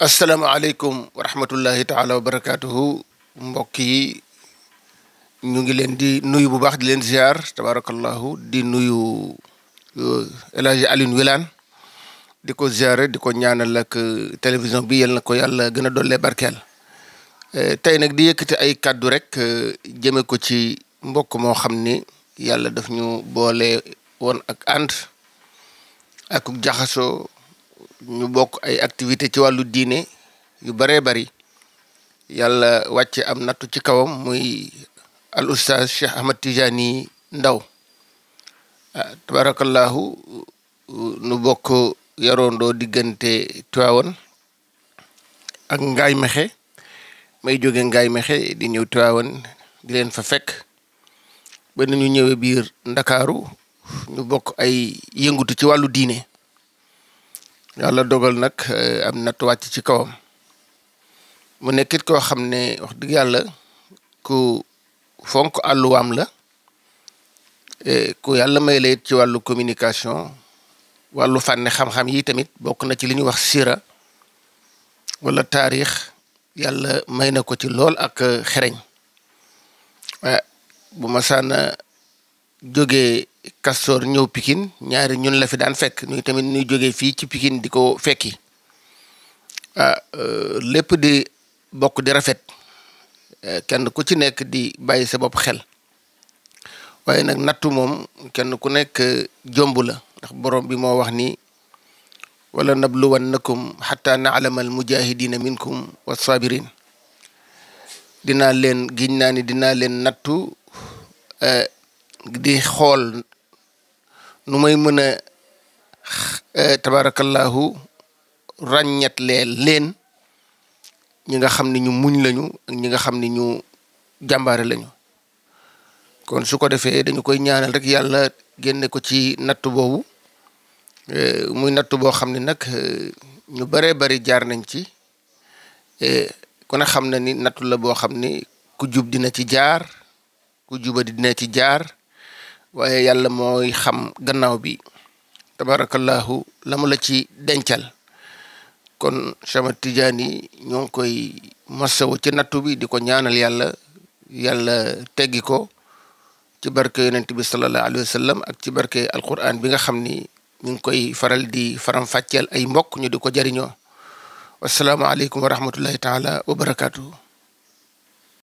asalaamaaleykum wa rahmatullahi taala wa barakaatuhu mbokk yi ñu ngi leen di nuyu bu baax di leen ziar tabarakallahu di nuyu El Hadji Alioune Wilane di ko ziare di ko ñaanal ak télévision bi yal na ko yàlla gën a dollee barkeel tey nag di yëkkati ay kàddu rek jëme ko ci mbokk moo xam ni yàlla daf ñu boole woon ak ànd ak jaxasoo ñu bokk ay activité ci wàllu diine yu baree bari yàlla wàcce am nattu ci kawam muy al oustaz Cheikh Ahmad Tijani Ndaw tabarakallahu nu bokk yaroondoo diggante Tiwaawan ak Ngaay Mexe may jóge Ngaay Mexe di ñëw Tiwaawan di leen fa fekk ba ñu ñëwee biir Ndakaaru ñu bokk ay yëngutu ci wàllu diine yàlla dogal nag am natt wàcc ci kawam mu nekkit koo xam ne wax dëgg yàlla ku fonk àlluwaam la ku yàlla may la it ci wàllu communication wàllu fànne xam-xam yi tamit bokk na ci li ñuy wax sira wala taarix yàlla may na ko ci lool ak xereñ bu ma saana jógee Castor ñëw Pikine ñaari ñun la fi daan fekk ñuy tamit ñuy jógee fii ci Pikine di ko fekki lépp di bokk di rafet kenn ku ci nekk di bàyyi sa bopp xel waaye nag nattu moom kenn ku nekk jomb la ndax borom bi moo wax ni wala nabluwannakum xatta na'lamal mujahidina minkum was-sabirin dinaa leen giñ naa ni dinaa leen nattu di xool nu may mën a tabarakallahu ràññet leen ñi nga xam ne ñu muñ lañu ak ñi nga xam ne ñu jàmbaare lañu kon su ko defee dañu koy ñaanal rek yàlla génne ko ci natt boobu muy natt boo xam ne nag ñu baree bari jaar nañ ci ku ne xam na ni nattu la boo xam ni ku jub dina ci jaar ku jubadi dina ci jaar waaye yàlla mooy xam gannaaw bi tabarakallahu la mu la ci dencal kon Cheikh Ahmad Tidiane ñoo ngi koy masawu ci nattu bi di ko ñaanal yàlla teggi ko ci barke yonent bi sallallahu alayhi wa sallam ak ci barke alquran bi nga xam ni ñu ngi koy faral di faram fàcceel ay mbokk ñu di ko jariñoo wassalaamu aleykum wa rahmatullahi taala wa barakaatuhu